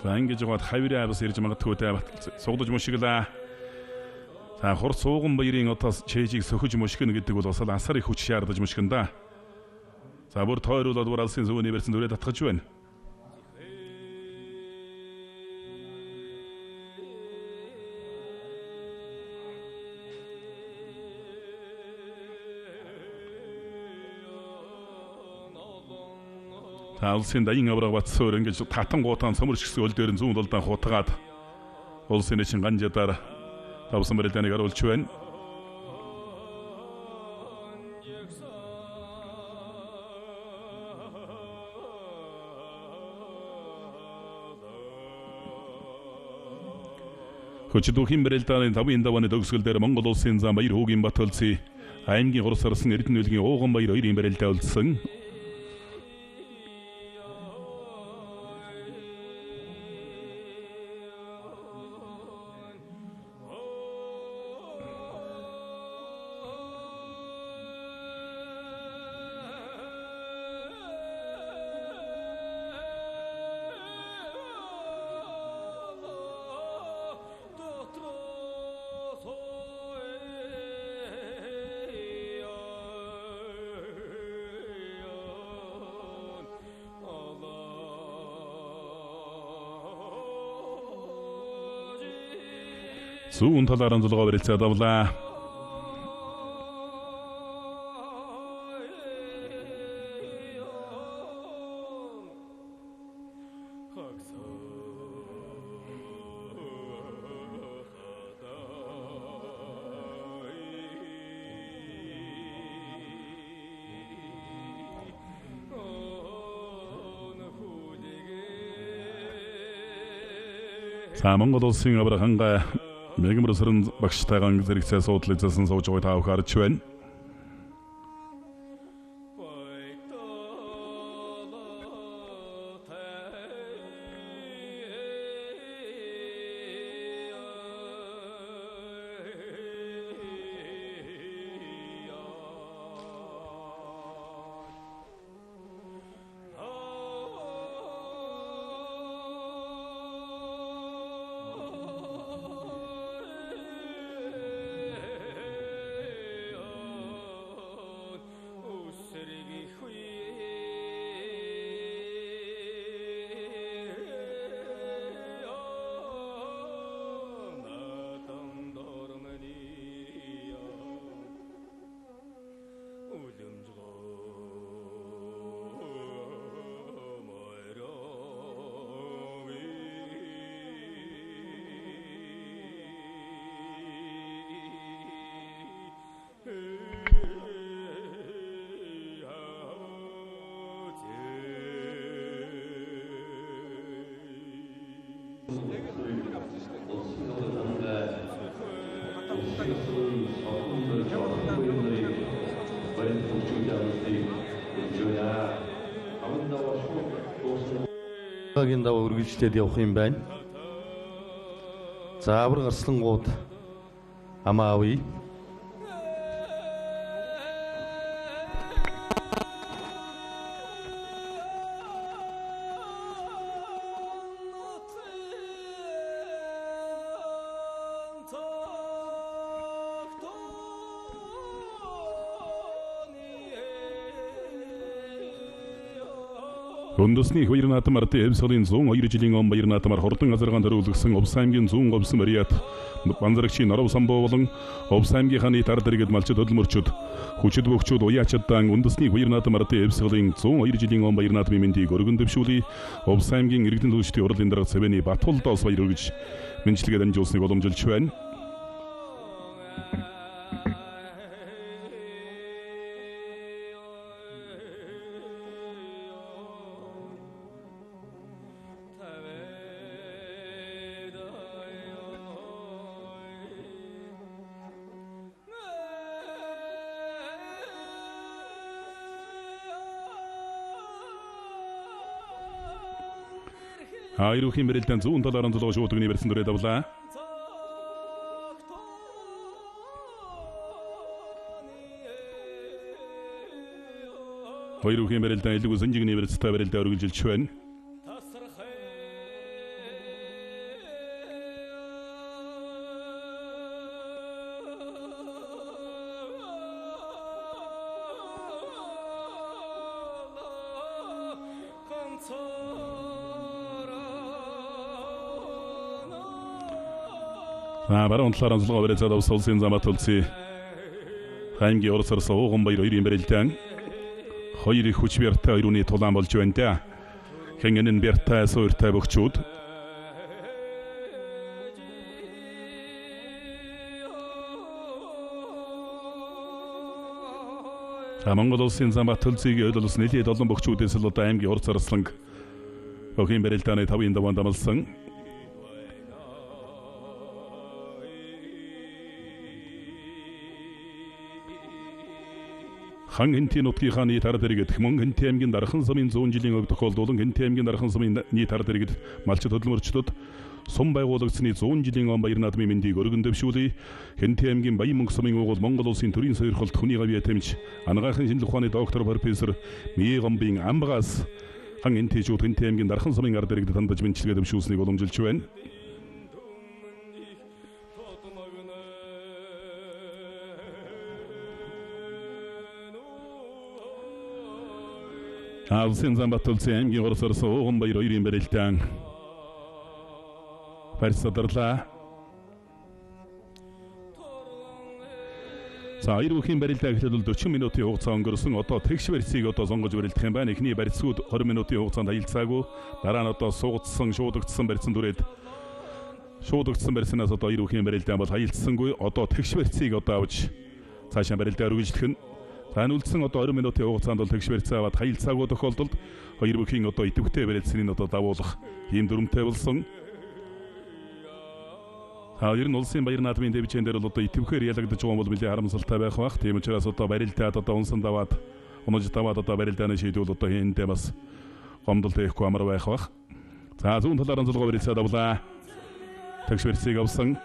За ингэж яваад хавираа бас ирж магадгүй те Батэлзий суглаж мушиглаа. За хурц сууган баярын одоо чэжийг сөхөж мушгина гэдэг бол бас асар их хүч шаардаж мушгина да. За бүр тойруулаад бүр алсын зүүнний барьсан дүрээ татгаж байна. За улсын даян авраг Батсуур ингэж татангуутаан цөмөрч гисэн өл дээр нь зүүн талдаа хутгаад улсын нэчин ганжадаар тавсан барилдааныг оруулж байна. Хөчдүүхийн барилдааны 5-ын давааны төгсгөл дээр Монгол улсын зам Баяр хүүгийн Батөлций аймгийн 3 сарсан Эрдэнэ үлгийн Ууган баяр хоёрын барилдаа үлдсэн. Зүүн талаар онцлогоо барилцаад авлаа. За Монгол улсын аварга хангай мегмөр сэрэн багштайгаан зэрэгцээ суудлын засан сууж байгаа та бүхэн харж байна. Гийн даваа үргэлжлээд явах юм байна. За авраг арслангууд амаа авъя. Үндэсний хоёр наадам ардын эвсголын 102 жилийн он баяр наадмаар хурдан азаргаан төрүүлгсэн Увс аймгийн зүүн говьсон Мариат Банзарагчийн Норов самбуу болон Увс аймгийнхаа нийт ард иргэд малчид хөдөлмөрчд хүчит бөхчүүд уяачдаан үндэсний хоёр наадам ардын эвсголын 102 жилийн он баяр наадмын мэндийг өргөн дэвшүүлье. Увс аймгийн иргэдийн төлөвчдийн урлын дарга Цэвэний Батулдоос баяр өргөж мэндчилгээ дамжуулсныг уламжилж байна. Айруухийн мэрэлтэн зүүн талаар онцлог шуудагны барьсан дүрээд авлаа. Хоёрын мэрэлтэн илүү сэнжигний барьцтай барилдаа үргэлжилж байна. Баруун талаар онцлогоо барилцаад авсан улсын замат улсын аймгийн урс арсан ууган баяр хоёрын барилдаан хоёр их хүч бяртай хоёрын тулаан болж байна да. Хэн энэ бяртай суурьтай бөхчүүд За Монгол улсын замбат төлзийг ойл улс нэлээд олон бөхчүүдээс л одоо аймгийн урс арсланг охин барилдааны 5-ын даваанд амлсан. Хан Хэнтийн нутгийнхаа нийт ард иргэд мөн Хэнтийн аймгийн Дархан сумын 100 жилийн өг тохиолдуулан Хэнтийн аймгийн Дархан сумын нийт ард иргэд малчид хөдөлмөрчдөд сум байгуулагдсаны 100 жилийн он баяр наадмын мэндийг өргөн дэвшүүлье. Хэнтийн аймгийн Баян мөнгө сумын уугуул Монгол улсын төрийн сойрхолт хүний гавьяа тэмч анагаахын шинжлэх ухааны доктор профессор Мие Гомбын амбагаас Хан Хэнтийчүүд Хэнтийн аймгийн Дархан сумын ард иргэдэд хандаж мэндчилгээ дэвшүүлсэнийг уламжилж байна. Улсын Замбат улсын аймгийн урс арсан ууган баяр хоёрын барилдаан барьц садарлаа. За хоёр бүхийн барилдаа эхлэл бол 40 минутын хугацаа өнгөрсөн. Одоо тэгш барьцыг одоо сонгож барилдах юм байна. Эхний барьцгууд 20 минутын хугацаанд аялцаагүй. Дараа нь одоо суугдсан, шуудагдсан барьцан түрээд шуудагдсан барьцнаас одоо хоёр бүхийн барилдаа бол аялцсангүй. Одоо тэгш барьцыг одоо авч цаашаа барилдаа өргөжлөх нь. За үлдсэн одоо 20 минутын хугацаанд бол тэгш барьцаа аваад хаялцаагүй тохиолдолд хоёр бүхийн одоо идэвхтэй барилцсаныг одоо давуулах ийм дүрмтэй болсон. Та ер нь улсын баяр наадмын дэвжин дээр бол одоо идэвхээр ялагдаж байгаа бол нэлээд харамсалтай байх бах. Тийм учраас одоо барилдаад одоо унсан даваад унаж даваад одоо барилдааны шийдвэл одоо эндээ бас гомдол хийхгүй амар байх бах. За зүүн талаар онцлогоо барилцаад авлаа. Тэгш барьцыг авсан.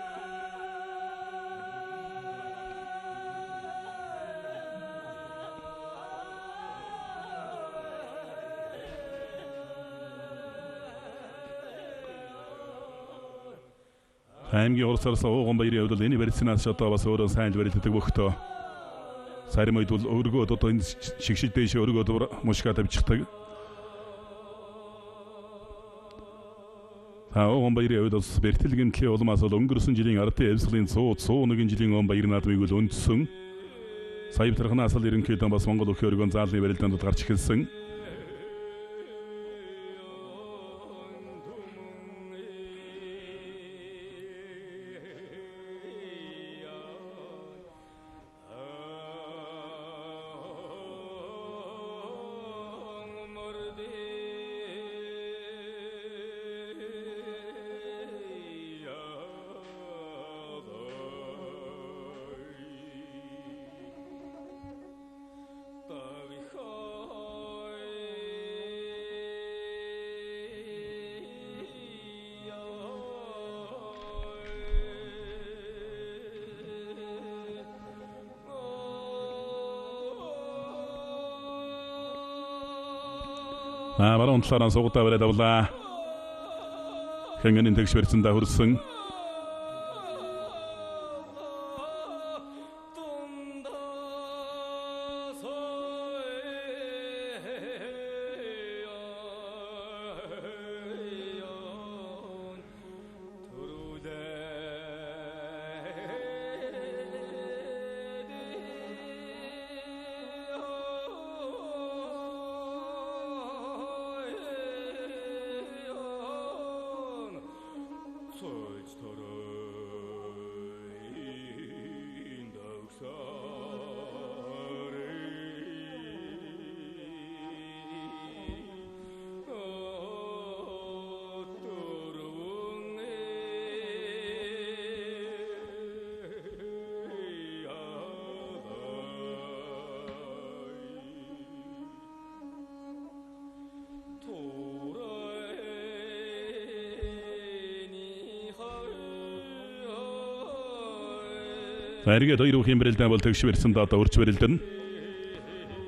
Аймгийн урс сарсан ууган баярын хувьд бол энэ барьцнаас одоо бас өөрөө сайн л барилддаг бөхтөө. Зарим үед бол өргөөд одоо энэ шигшил дээш өргөөд мушгаа тавьчихдаг. За ууган баярын хувьд бас бэртэл гэмтлийн улмаас бол өнгөрсөн жилийн ардын эвсглийн 100 101 жилийн он баяр наадмыг бол өндсөн. Сая тарханаас л ерөнхийдөө бас Монгол өхийн өргөн заалны барилдаанд гарч эхэлсэн. Баруун талаараа суугдаа бариад авлаа. Хянганы тэгш барьсандаа хүрсэн. За эргээд хоёр бүхийн барилдаа бол тэгш барьсандаа одоо өрч барилдана.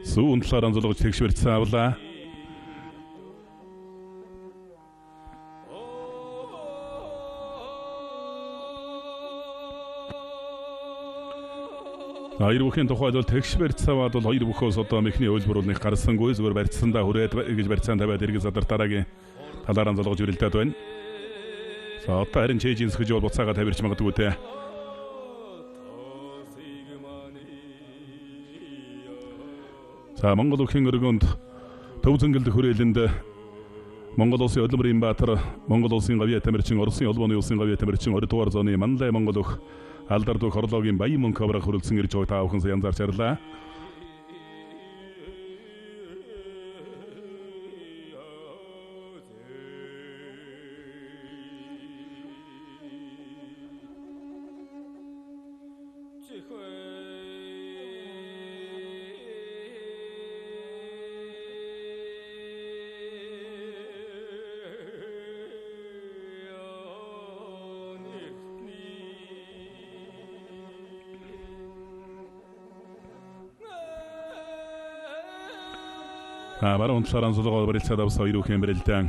Сүүн талаар онцлогч тэгш барьсан авлаа. За хоёр бүхийн тухайд бол тэгш барьцааваад бол хоёр бүхөөс одоо мэхний хөлбөр бол нэг гарсангүй зүгээр барьцсандаа хүрээд гэж барьцаан тавиад эргэн задар дараагийн талаар онцлогч барилдаад байна. За одоо харин чэйжин сөхөж бол буцаага тавирч магадгүй те. За Монгол өхийн өргөнд Төв зөнгэлд хүрээлэнд Монгол улсын Улмрын Баатар, Монгол улсын гавьяа тамирчин, Оросын холбооны улсын гавьяа тамирчин 20 дугаар зооны Манлай Монгол өх алдар дөх орлоогийн баян мөнгө аврах хүрэлцэн ирж байгааг та бүхэн янзаарч харлаа. Баруун талаар онцлогоо барилцаад авсан хоёр бүхэн барилдаан.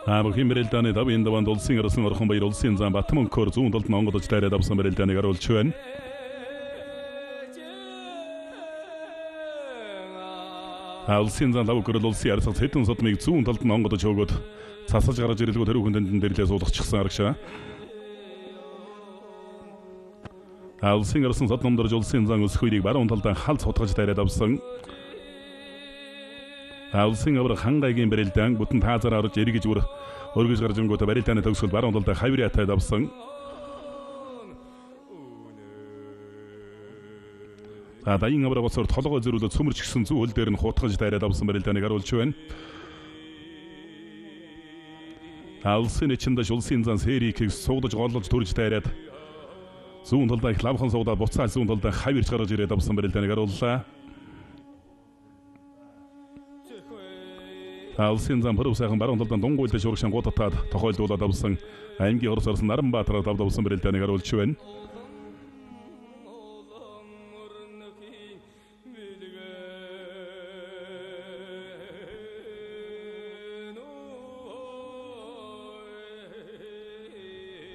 Бүхэн барилдааны 5-ын даваанд улсын арсан Орхонбаяр улсын зам Батмөнхөөр зүүн талд нь онгодож дайраад авсан барилдааныг харуулж байна. Улсын зам Лавгөрөл улсын арсаг Цэдэн содмыг зүүн талд нь онгодож хөөгөөд цасаж гарч ирэлгүй тэрүүхэн тэндэн дэрлээ суулгачихсан арагшаа. Улсын арсан сод номдорж улсын зам өсгөйрийг баруун талдаа халз хутгаж дайраад авсан. Улсын авраг Хангайгийн барилдаан бүтэн таазаар орж эргэж бүр өргөж гарч ирэнгүүтээ барилдааны төгсгөл баруун талдаа хаврын атайд авсан. За даян авраг гоцоор толгой зөрүүлээд цөмөрч гисэн зүү хөл дээр нь хутгаж дайраад авсан барилдааныг харуулж байна. Улсын эчэндаш улсын зан Сэрикийг суугдаж голлож төрж дайраад зүүн талдаа их лавхан суудаад буцаа зүүн талдаа хавирч гаргаж ирээд авсан барилдааныг харууллаа. Улсын зам пөрөв сайхан баруун талдаа дунгуйлдаж урагшин гудатаад тохиолдуулаад авсан аймгийн орос орсон Наранбаатараар давд авсан барилдааныг харуулж байна.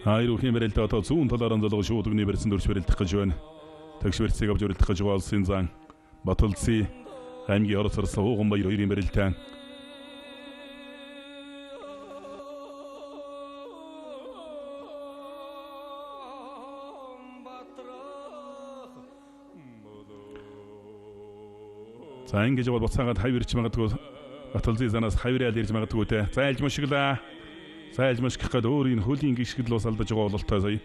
Айруухийн барилдаа одоо зүүн талаар онцлог шуудагны барьсан дөрч барилдах гэж байна. Тэгш барьцыг авч барилдах гэж байгаа улсын зан Баталци аймгийн орос орсон Ууганбаяр хоёрын барилдаан. За ингэж бол буцаагаад хав ирж магадгүй Баталци занаас хаврын аль ирж магадгүй те. Зайлж мушиглаа. Зайлж мушгих гээд өөр энэ хөлийн гიშгэл бас алдаж байгаа бололтой сая.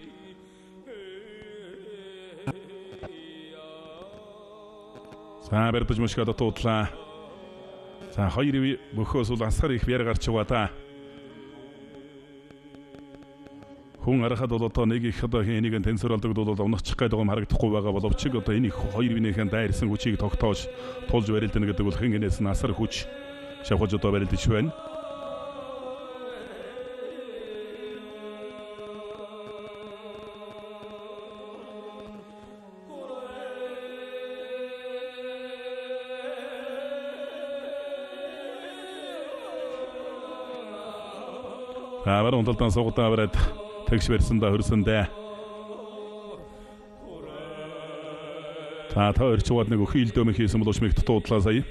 За барьдаж мушгаад дуудлаа. За хоёр бөхөөс бол асар их бяр гарч байгаа та. Хүн арахад бол одоо нэг их одоо энийг тэнцвэр олдогдвол унахчих гээд байгаа юм харагдахгүй байгаа боловч одоо энэ их хоёр биенийхэн дайрсан хүчийг тогтоож тулж барилдана гэдэг бол хэн гинээс нь асар хүч шавхаж одоо барилдаж байна. Баруун талдаа суугдаа бариад тэгш барьсан да хөрсөн дээ. За та хоёр чугаад нэг өхий илдөөм хийсэн боловч мэгт дуудлаа сая.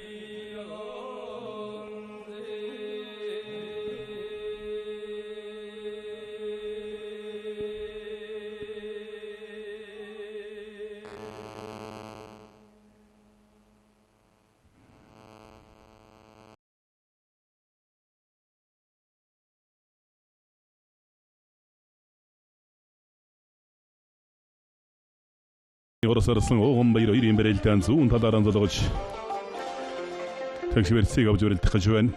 Орос орсон Ууганбаяр хоёрын барилдаан зүүн талаар онцлогож тэгш барьцыг авч барилдах гэж байна.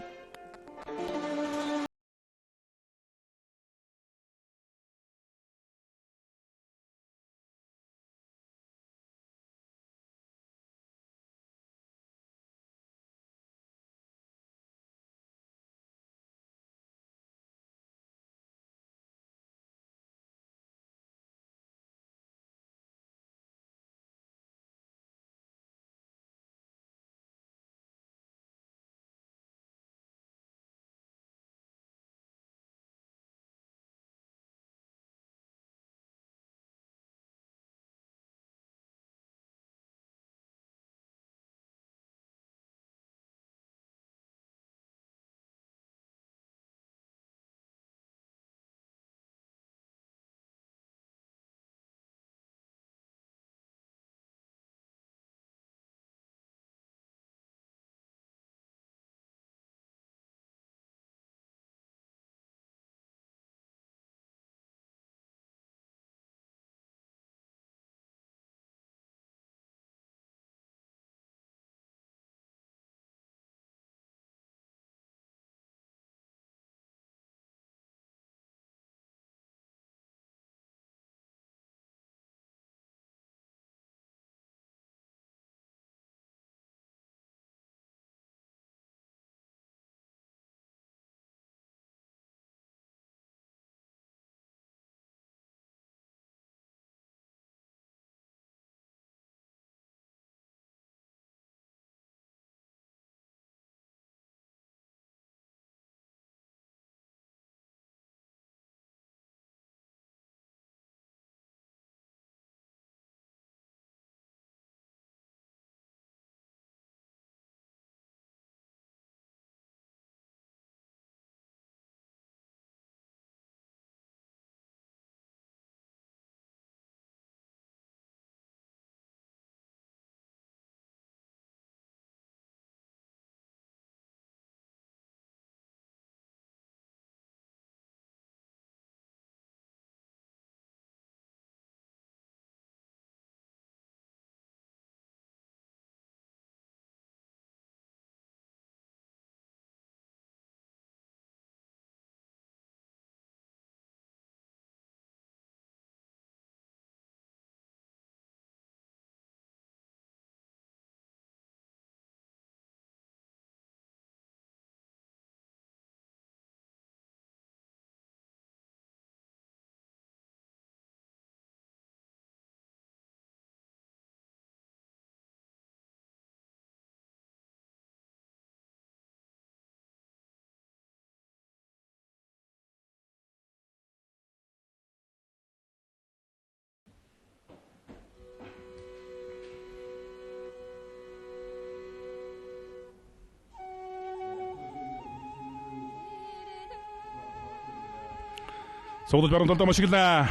Суулж баруун талдаа мушиглаа.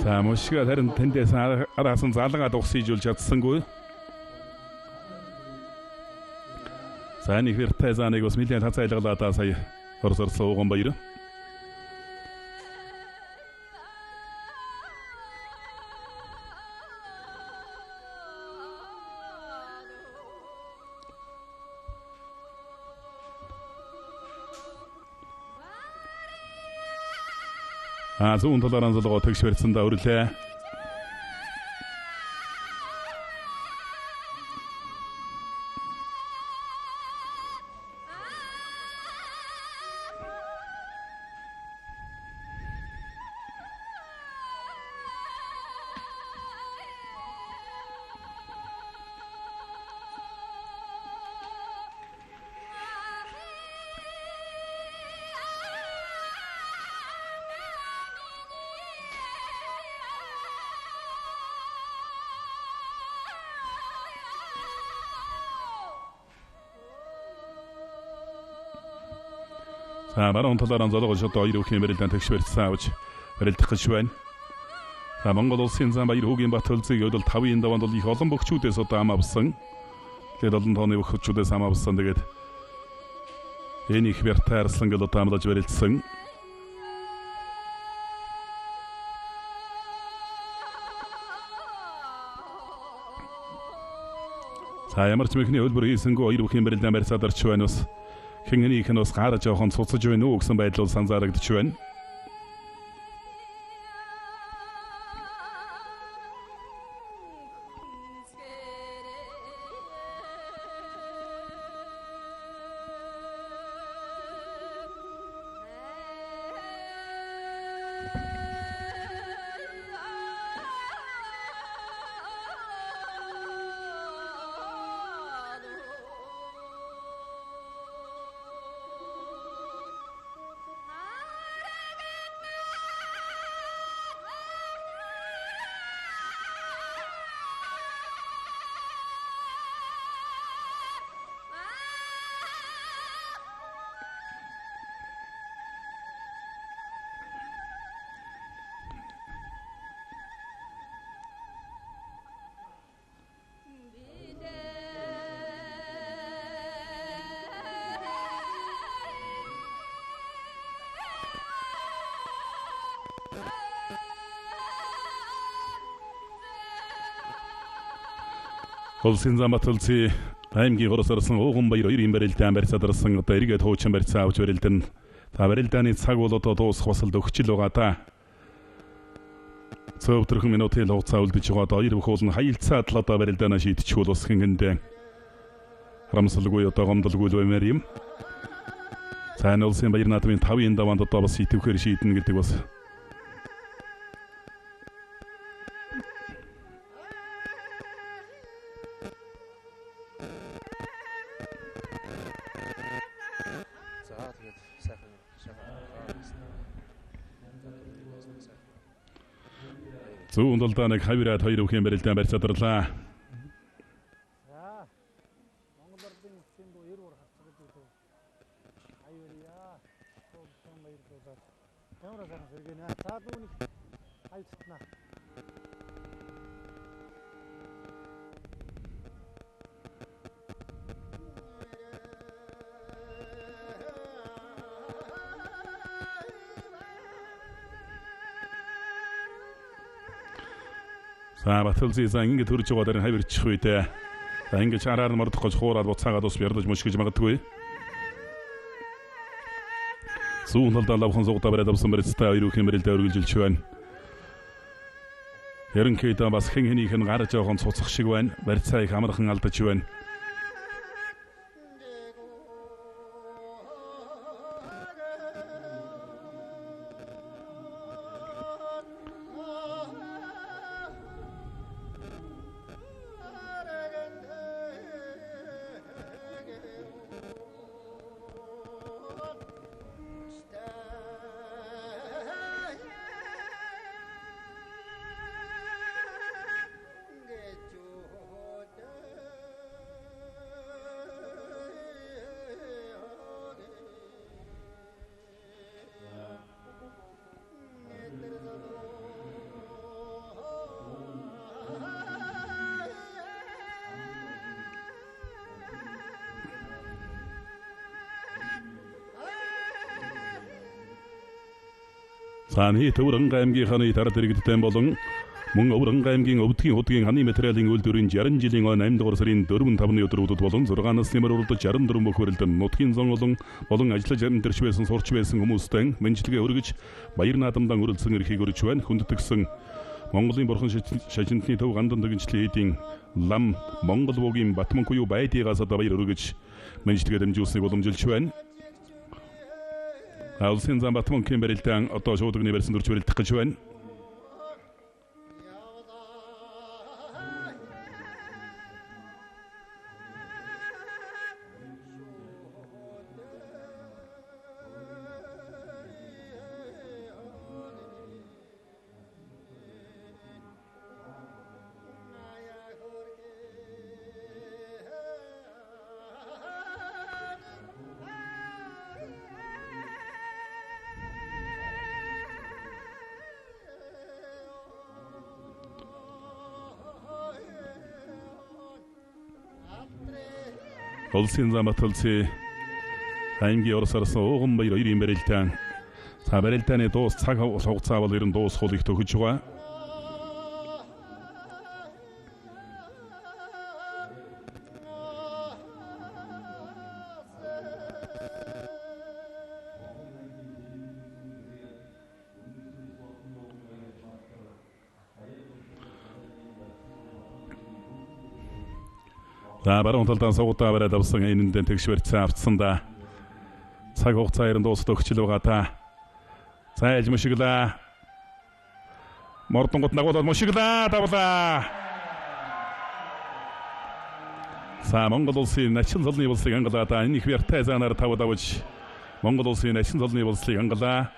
За мушигаа харин тэндээс араас нь залгаад угсийжүүлж чадсангүй. За нэг вертай зааныг бас нэлээд хазайлгалаа да сая орсорсон Ууган баяр. Зүүн талаараа золгоо тэгш барьсан да өрлөө. За баруун талаараа золгоо шот хоёр бүхний барилдаан тэгш барьсан авч барилдах гэж байна. За Монгол улсын зам баяр хүүгийн Батөлзийг өдөл 5-ын даваанд бол их олон бөхчүүдээс одоо ам авсан. Тэгээд олон тооны бөхчүүдээс ам авсан. Тэгээд энэ их Бяртай Арслан гэл одоо амлаж барилдсан. За ямар ч мэхний хөлбөр хийсэнгүү хоёр бүхний барилдаан барьцаад арч байна бас. Хинхнийх нь бас гараа жоохон цуцаж байна уу гэсэн байдлаар санзаарагдчих байна. Улсын зам Батөлзий аймгийн хороос орсон Ууган баяр хоёрын барилдаан барьцаад орсон одоо эргээд хуучин барьцаа авч барилдан. За барилдааны цаг бол одоо дуусах бас л өгчл байгаа да. Цөөвдөрхөн минутын хугацаа үлдэж байгаа. Одоо хоёр бүх уул нь хаялцаа талаа одоо барилдаанаа шийдчихвэл бас хингэндээ харамсалгүй одоо гомдолгүй л баймаар юм. За энэ улсын баяр наадмын 5-ын даваанд одоо бас идэвхээр шийднэ гэдэг бас зүүн талдаа нэг хавираад хоёр бүхийн барилдаан барьцаадарлаа. За Монгол Ардын үсгийн дуу 93 харцдаг гэдэг. Хавирья. Цуглаан баярлуулаад. Ямар сайхан сэргэнэ. За дүүнийг хавцтнаа. За Батөлзий за ингэ төрж байгаа дэрэн хавирчих үедээ. За ингэ чараар нь мордох гэж хуураад буцаагаад ус бярдаж мөшгөж магадгүй. Зүүн талдаа лавхан зугтаа бариад авсан барьцтай хоёр бүхийн барилдаа үргэлжилж байна. Ерөнхийдөө бас хэн хэнийх нь гар жоохон цуцах шиг байна. Барьцаа их амархан алдаж байна. За нийт Өвөр аймгийн ханы дард иргэдтэй болон мөн Өвөр аймгийн Өвдгийн худгийн ханы материалын үйлдвэрийн 60 жилийн ой 8 дугаар сарын 4-5-ны өдрүүдэд болон 6 насны мөр уралдаж 64 бүх хүрэлдэн нутгийн зон олон болон ажиллаж амьдарч байсан сурч байсан хүмүүстэй мэнчилгээ өргөж баяр наадамдан өрөлдсөн эрхийг өрж байна. Хүндэтгсэн Монголын бурхан шажинтны төв гандан төгөнчлийн эдийн лам Монгол буугийн Батмөнхуюу байдыгаас одоо баяр өргөж мэнчилгээ дэмжүүлснийг уламжилж байна. Улсын зам Батмөнхийн барилдаан одоо шуудагны барьсан дүрч барилдах гэж байна. Улсын зам Баталцээ аймгийн Орос арсан Ууган баяр хоёрын барилдаан. За барилдааны дуус цаг хугацаа бол ер нь дуусах их төхөж байгаа. За баруун талдаа суугдаа бариад авсан энэндээ тэгш барьцсан авцсан да. Цаг хугацаа ерэн дуусах өгчл байгаа та. За ээж мушиглаа. Мордонгот нагуулаад мушиглаа давлаа. За Монгол улсын начин цолны болслыг ангалаа да. Энэ их яртай заанаар тав давж Монгол улсын начин цолны болслыг ангалаа.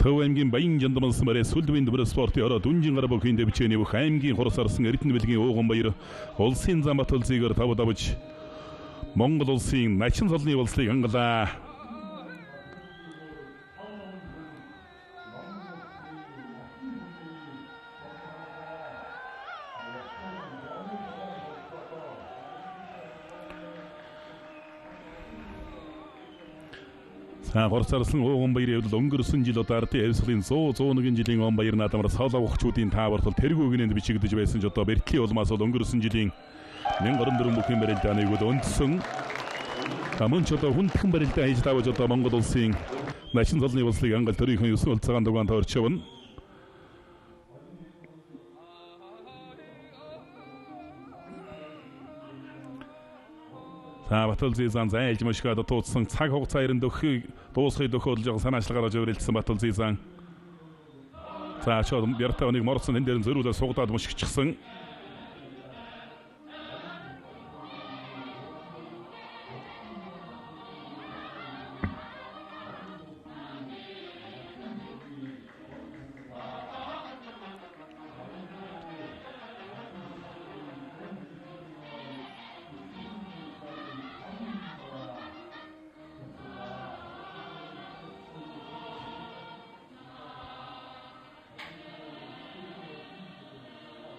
Төв аймгийн Баян жандамлсан барай сүлдвийн дүбэр спортын ороо дүнжин гар бүхийн дэвчээний бүх аймгийн хурц арсан Эрдэнэ бэлгийн Ууган баяр улсын зам Баталцыгаар тав давж Монгол улсын начин цолны болслыг ангалаа. За хурц арсан Ууган баярын явдал өнгөрсөн жил одоо ардын авьсгалын 100-101 жилийн он баяр наадамар соолоо ухчуудын таавар тул тэргүй гинэнд бичигдэж байсан ч одоо бэртлийн улмаас бол өнгөрсөн жилийн 1024 бүхэн барилдааныг бол өндсөн. Мөн ч одоо хүндхэн барилдаа хийж давж одоо Монгол улсын начин цолны болслыг ангал төрийнхөө 9 цагаан дугаан тойрч явна. За Баталзий зан зайлж мушгаад тууцсан цаг хугацаа ерэн дөхийг дуусахыг төхөөлж байгаа санаачлал гаргаж өрөлдсөн Баталзий зан. За очоод яртай оныг морцсон энэ дээр нь зөрүүлээ сугадаад мушигчихсан.